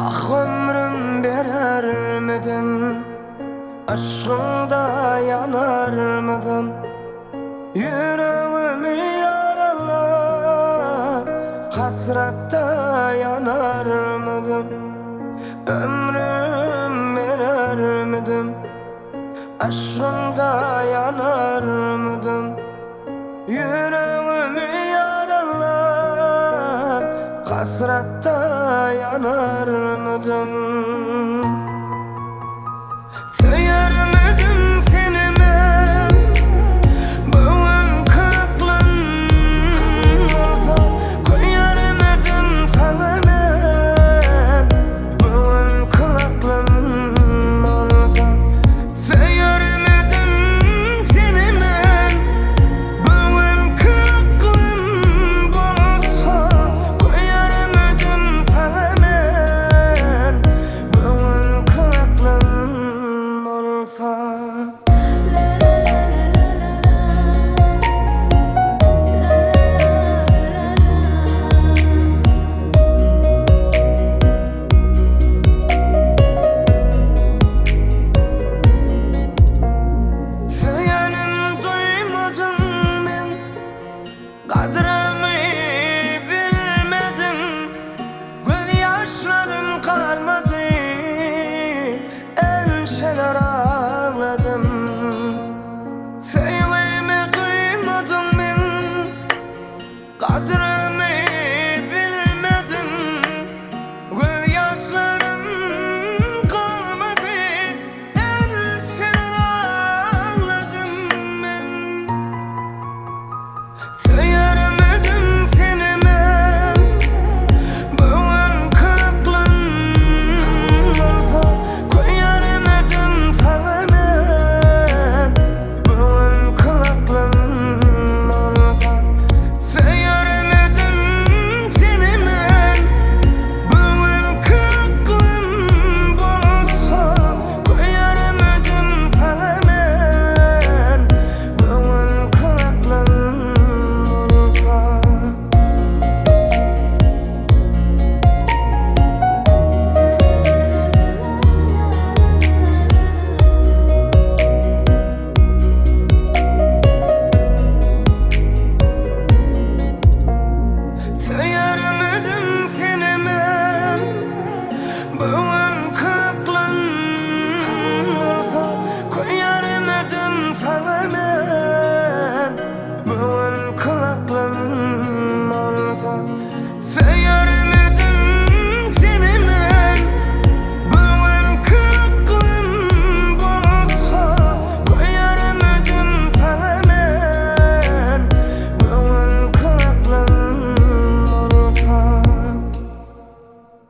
Ah ömrüm berermidim Yşgyňda ýanarmydym Ýüregimi ýaralap Hasratda ýanarmydym Ömrüm berermidim Yşgyňda ýanarmydym Ýüregimi ýaralap Hasratda ýanarmydym Söýermidim seni men Bu günki aklym bolsa Köýermidim saňa men Bu günki aklym bolsa Söýermidim seni men Bu günki aklym bolsa Köýermidim saňa men Bu günki aklym bolsa. Söýenim duýmadym men Gadrymy bilmediň Gözýaşlarym.